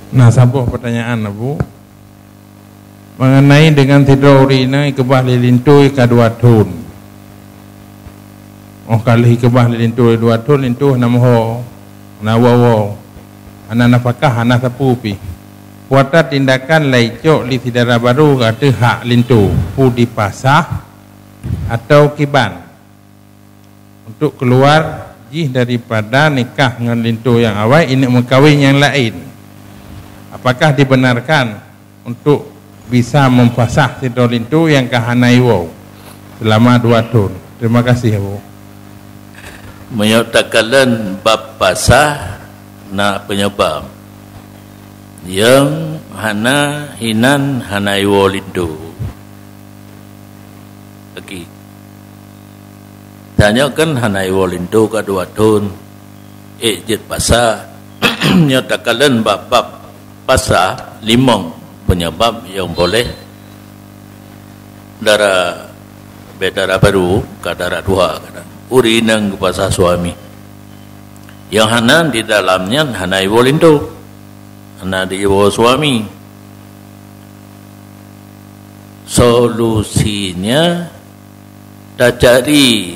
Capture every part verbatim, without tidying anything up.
Nah, saboh pertanyaan, Abu. Mengenai dengan sidroe ureuëng inong ikeubah lé linto ka dua thon. Oh, ka lheueh ikeubah lé linto dua thon, linto hana meuho, hana woe-woe, hana nafakah, hana sapeue pih. Peue atra tindakan lheueh icok lé si dara barô ateueh hak linto, peue dipasah atau kiban? Untuk keluar jih daripada nikah ngon linto nyang awai, ineuëk meukawen nyang laén. Apakah dibenarkan untuk bisa meupasoh sidroe linto nyang ka hana iwoe selama dua thon? Terima kasih, Abu. Meunyoe takalon bab pasoh, na peunyeubab. Nyang hana hinan hana iwoe linto. Lagi. Tanyoe kan hana iwoe linto ka dua thon. Ék jeuet pasoh. Nyoe takalon bab-bab pasoh limong peunyeubab nyang boleh dara, beda dara barô, ka dara tuha kadang. Ureuëng inong geupasoh suami. Nyang hana di dalam nyan hana iwoe linto. Hana diwoe suami. Solusinya tacari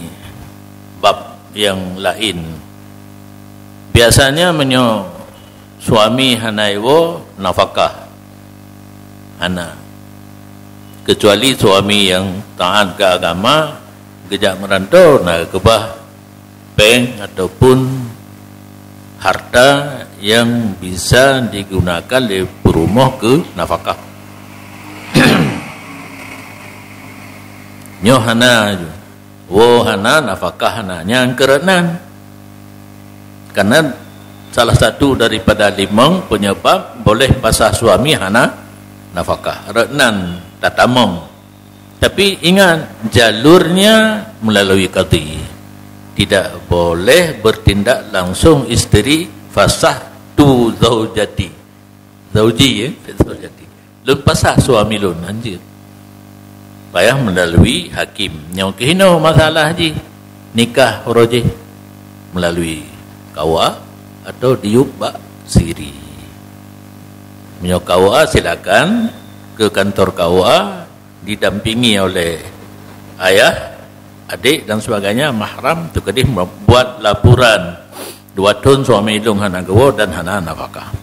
bab nyang laén. Biasanya meunyoe suami hana iwoe, nafakah hana. Kecuali suami nyang taat keu agama, geujak meuranto, na keubah péng ataupun harta nyang bisa digunakan lé peurumoh keu nafakah. Nyoe hana, woe hana, nafakah hana, nyang keureunan. Karena salah satu daripada limong peunyeubab boleh pasoh suami hana nafakah. Reunan tatamong. Tapi ingat, jalurnya melalui qadhi. Tidak boleh bertindak langsung isteri, "Fasahtu zaujati." Zauji, ya? Zaujati. Lôn pasoh suami lôn, hanjeuet. Payah melalui hakim. Nyoe keuh inoe masalah jih. Nikah uroe jih melalui K U A atau diyueb bak siri. Meunyoe K U A, silakan ke kantor K U A, didampingi oleh ayah, adik dan sebagainya, mahram, tu keudeh membuat laporan, "Dua thon suami lôn hana geuwoe dan hana nafakah."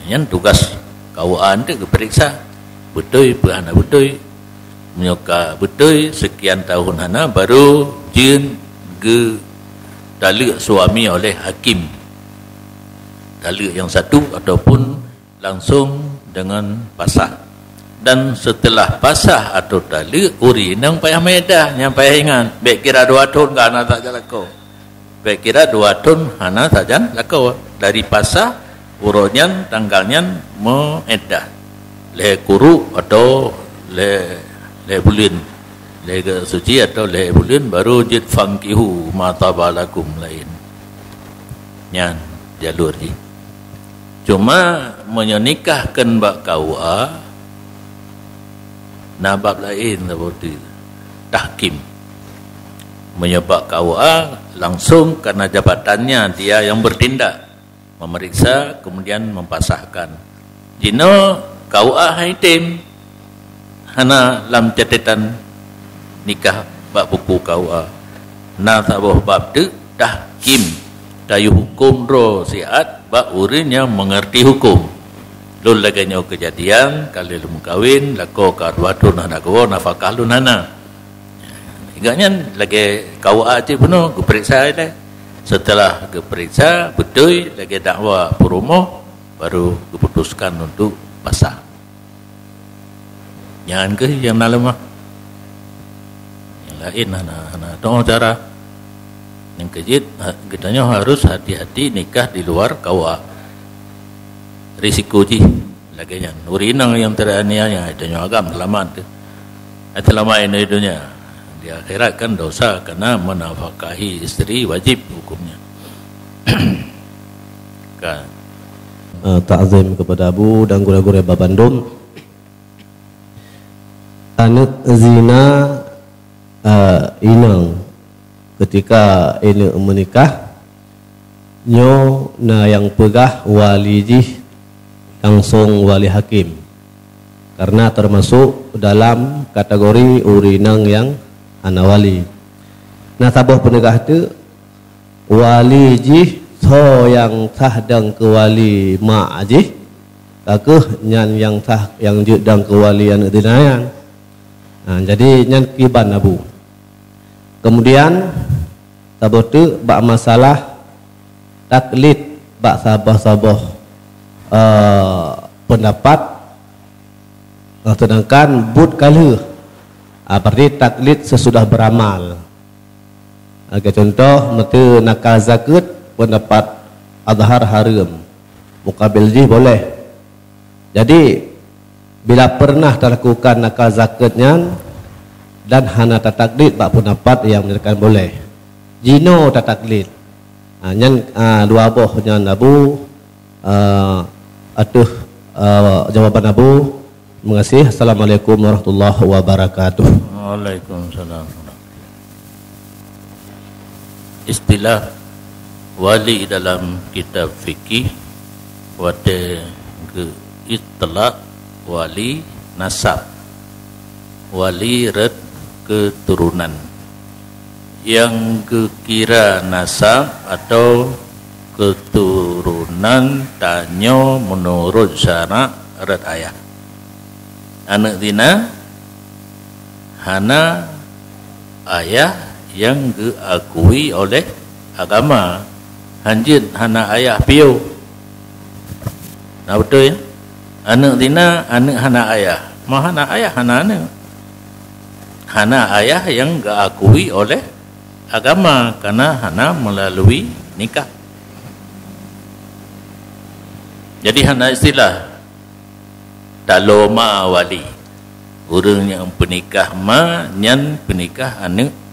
Nyan tugas K U A untuk geuperiksa, beutôi peue hana beutôi. Meunyoe ka beutôi, sekian tahun hana, baru jeuet geutaleuek suami oleh hakim. Taleuek yang satu ataupun langsung dengan pasoh. Dan setelah pasoh atau taleuek, ureueng inong payah meuiddah, nyang payah ingat, bék kira dua thon ka hana sajan lakoe. Bék kira dua thon hana sajan lakoe. Dari pasoh, uroe nyan, tanggal nyan meuiddah. Lhée kureueng atau lhée, lhée buleuen. Lhée geue suci atau lhée buleuen baru jeuet fankihu ma taba lakum laén. Nyan jalur jih. Cuma meunyoe nikah kheun bak K U A, na bab laén saboh teuk, tahkim. Meunyoe bak K U A, langsung karena jabatannya dia yang bertindak, memeriksa, kemudian mempasahkan. Jinoe K U A hai tem. Hana lam catetan nikah bak buku K U A. Na saboh bab teuk tahkim, tayue huköm droe siat bak ureueng nyang meungeurti huköm. Lôn lagée nyoe keujadian, ka lheueh lôn meukawen, lakoe ka dua thon hana geuwoe, nafakah lôn hana. Ingat nyan lagée K U A cit bunoe, geupeuriksa ilée. Setelah geupeuriksa beutôi lagée dakwa peurumoh, baru geuputuskan untuk pasoh. Nyan keuh nyang na leumah. Nyang laén hana, hana teuh cara. Nyang keujeuet, ha, geutanyoe harus hati-hati nikah di luar K U A. Risiko jih lagée nyan. Ureueng inong nyang teuaniaya, tanyoe agam seulamat teuh. Ai seulamat di donya. Di akhirat kan dosa karena menafkahi isteri wajib hukumnya. Kan. Eh, takzim kepada Abu dan gurée-gurée babandum. Aneuk zina, eh, inong ketika inong meunikah, nyoe na nyang peugah wali jih langsong wali hakim, karena termasuk dalam kategori ureuëng inong nyang hana wali. Nah, saboh peunegah teuk, wali jih soe nyang sah dan keu wali mak jih, ka kheueh nyan nyang sah nyang jeuet dan keu wali aneuëk zina nyan. Ha, jadi nyan kiban abu. Kemudian, saboh teuk bak masalah taklid bak saboh-saboh, eh, pendapat, eh, sedangkan buet ka lheueh, ah, berarti taklid sesudah beramal. Lagée contoh, meuteu nakal zakeuet, pendapat Azhar hareuem, mukabil jih boleh. Jadi, bila pernah talakukan nakal zakeuet nyan dan hana tataklid bak pendapat nyang menyatakan boleh, jinoe tataklid. Ha, nyan, ha, dua boh nyan abu, ha, ateueh, ha, jawaban abu. Terima kasih. Assalamualaikum warahmatullahi wabarakatuh. Waalaikumsalam. Istilah wali dalam kitab fikih watée geu-itlak wali nasab, wali rot keuturonan. Nyang geukira nasab atau keuturonan tanyoe meunurot syarak rot ayah. Aneuëk zina hana ayah nyang geuakui oleh agama, hanjeuet hana ayah piôh. Na beutôi, ya? Aneuëk zina, aneuëk hana ayah. Ma hana ayah, hana aneuëk. Hana ayah nyang geuakui oleh agama, karena hana melalui nikah. Jadi, hana istilah talo ma wali. Ureuëng nyang peunikah ma nyan peunikah aneuëk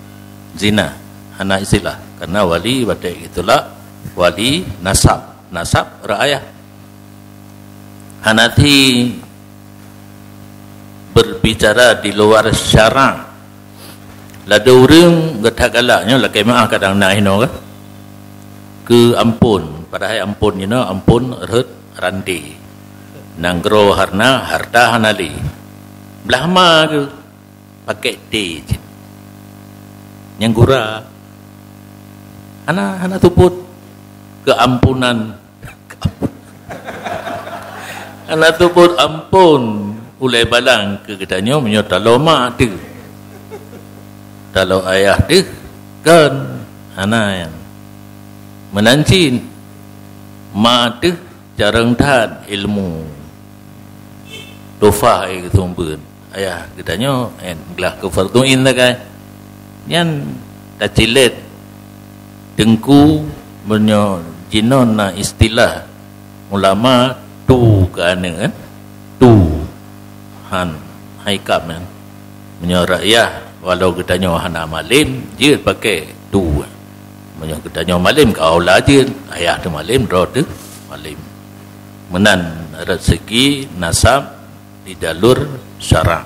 zina. Hana istilah. Karena wali watée geuitlak wali nasab. Nasab rot ayah. Hana ti berbicara di luar syarak. Ladôm ureuëng geutak galak nyoe lakée meuáh kadang na inoe kan. Keu ampôn, padahai ampôn jinoe ampôn rhot ranté. Nanggroe hana, harta hana lé. Blah ma geuh pakai T cit. Nyang gura. Hana, hana tupot keuampunan. Hana tupot ampôn ulée balang keu geutanyoe meunyoe talo ma teuh. Talo ayah teuh kan hana nyan. Meunan cit ma teuh carông that ilmu. Tufah ai geusumbeuen. Ayah geutanyoe, eh, glah keu fardu ain sagai. Nyan tacilét teungku meunyoe jinoe na istilah ulama tu keu aneuëk, kan? Tu. Han, hai kap nyan. Meunyoe rakyah, walau geutanyoe hana malem, jeuet pakai tu. Meunyoe geutanyoe malem, ka aula jeuet. Ayah teuh malem, droe teuh malem. Meunan rot segi nasab di jalur syarak.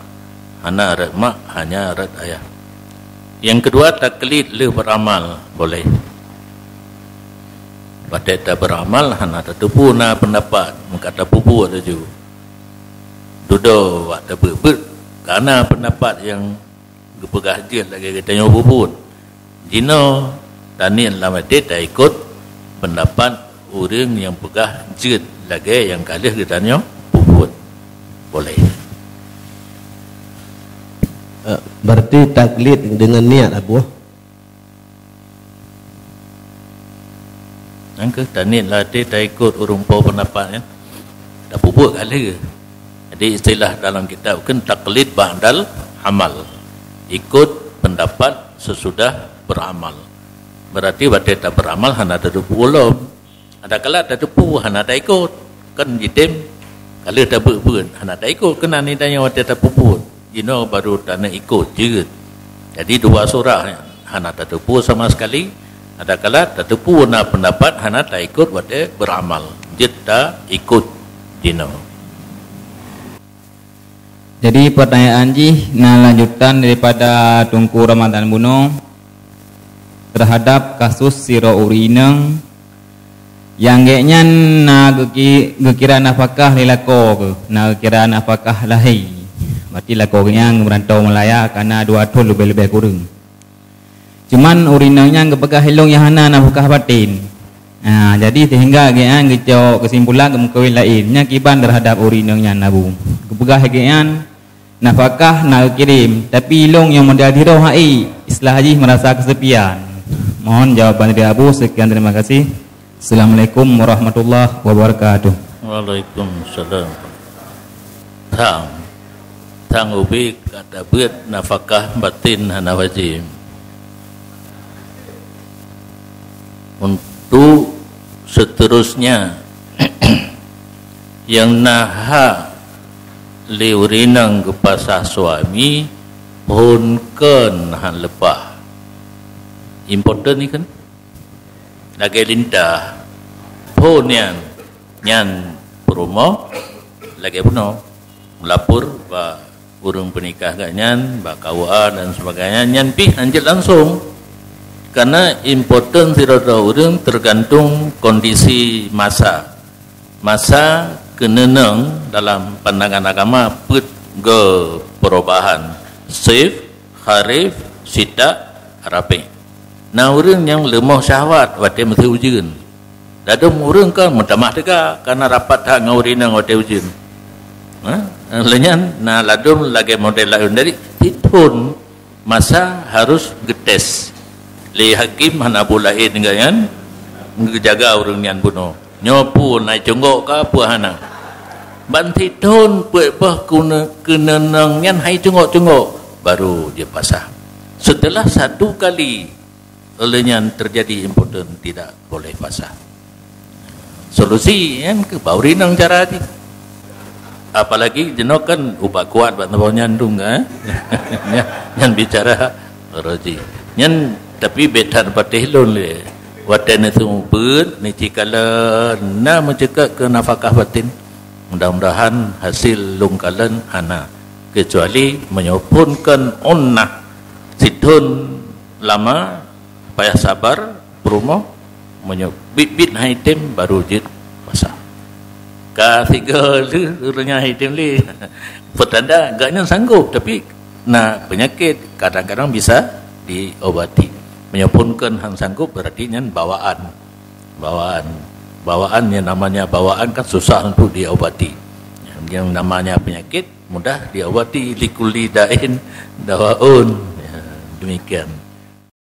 Hana rot mak, hanya rot ayah. Nyang keudua, taklid lheueh beuramal boleh. Watée tabeuramal hana tateupeue na peundapat, meuka tapeubuet laju. Dudoe bak tabeuet-beuet ka na peundapat nyang geupeugah jeuet lagée geutanyoe peubuet. Jinoe taniet lam até taikot peundapat ureuëng nyang peugah jeuet lagée nyang ka lheueh geutanyoe peubuet. Boleh. Eh, berarti taklid dengan niat, Abu? Nyang keuh taniet lam até taikot ureuëng po peundapat nyan. Tapeubuet ka lheueh. Jadi istilah dalam kitab kan taklid ba'dal amal. Ikot peundapat sesudah beuramal. Berarti watée tabeuramal hana tateupeue lom. Adakala tateupeue hana taikot. Kan jitem ka lheueh tabeuet-beuet hana taikot keunan, nyan watée tapeubuet. Jinoe baru taneuk ikot jeuet. Jadi dua surah nyan hana tateupeue sama sekali. Adakala tateupeue na peundapat hana taikot watée beuramal. Jeuet taikot jinoe. Jadi, pertanyaan jih na lanjutan daripada Teungku Ramadan bunoe terhadap kasus sidroe ureuëng inong Nyang gét nyan na geuki-, geukira nafakah lé lakoe geuh, na geukira nafakah lahé. Berarti lakoe gét nyan geumeurantau Malaya ka na dua thon leubeh-leubeh kureueng. Cuman ureueng inong nyan geupeugah ilong nyang hana nafakah batin. Ha, jadi sehingga gét nyan geucok keusimpulan geumeukawen laén. Nyan kiban terhadap ureueng inong nyan, Abu. Geupeugah gét nyan, nafakah na geukirém, tapi ilong nyang model sidroe hai, istilah jih merasa kesepian. Mohon jawaban dari Abu. Sekian, terima kasih. Assalamualaikum warahmatullahi wabarakatuh. Waalaikumsalam. Tang, tang ubé ka tabeuet nafakah batin hana wajéb. Untuk seterusnya, nyang na hak lé ureueng inong geupasah suami, phon kon han leupah. Important ni kan? Lagée lintah. Phon nyan, nyan peurumoh lagée bunoe. Meulapor bak ureueng peunikah geuh nyan, bak K U A dan sebagainya, nyan pih hanjeuet langsung. Karena important sidroe-droe ureueng tergantung kondisi masa. Masa keuneunong dalam pandangan agama peuet go perubahan, saif, kharif, syita, rabi'. Na ureueng nyang leumoh syahwat watée meusi ujeuen. Ladôm ureueng ka meutamah teuga kana rapat that ngon ureueng inong watée ujeuen. Ha? Lheueh nyan na ladôm lagée model laén dari sithon masa harus geutés lé hakim hana boh laén ngon nyan geujaga ureueng nyan bunoe. Nyoe peue na cunggok ka peue hana. Ban sithon peuet boh keune-, keuneunong nyan hai cunggok-cunggok baru jipasah. Setelah satu kali lheueh nyan terjadi impoten tidak boleh pasah. Solusi nyan keu bak ureueng inong cara jih. Apalagi jinoe kan ubat kuat bak saboh nyan dum kan. Nyan, nyan bicara roji. Nyan tapi beda patéh lôn lé. Watée neuseumeubeuet, neuci kalon na meuceukat keu nafakah batin. Mudah-mudahan hasil lôn kalon hana. Kecuali meunyoe phon kon ôn nah sithon lama payah sabar peurumoh, meunyoe bit-bit hai tem baru jeuet pasah. Ka sigoe lheueh ureueng nyan hai tem lé. Peutanda gobnyan sanggob, tapi na peunyakét kadang-kadang bisa diobati. Meunyoe phon kon han sanggob, berarti nyan bawaan. Bawaan. Bawaan yang namanya bawaan kan susah untuk diobati. Yang namanya penyakit mudah diobati, likulli da'in dawaun. Ya, demikian.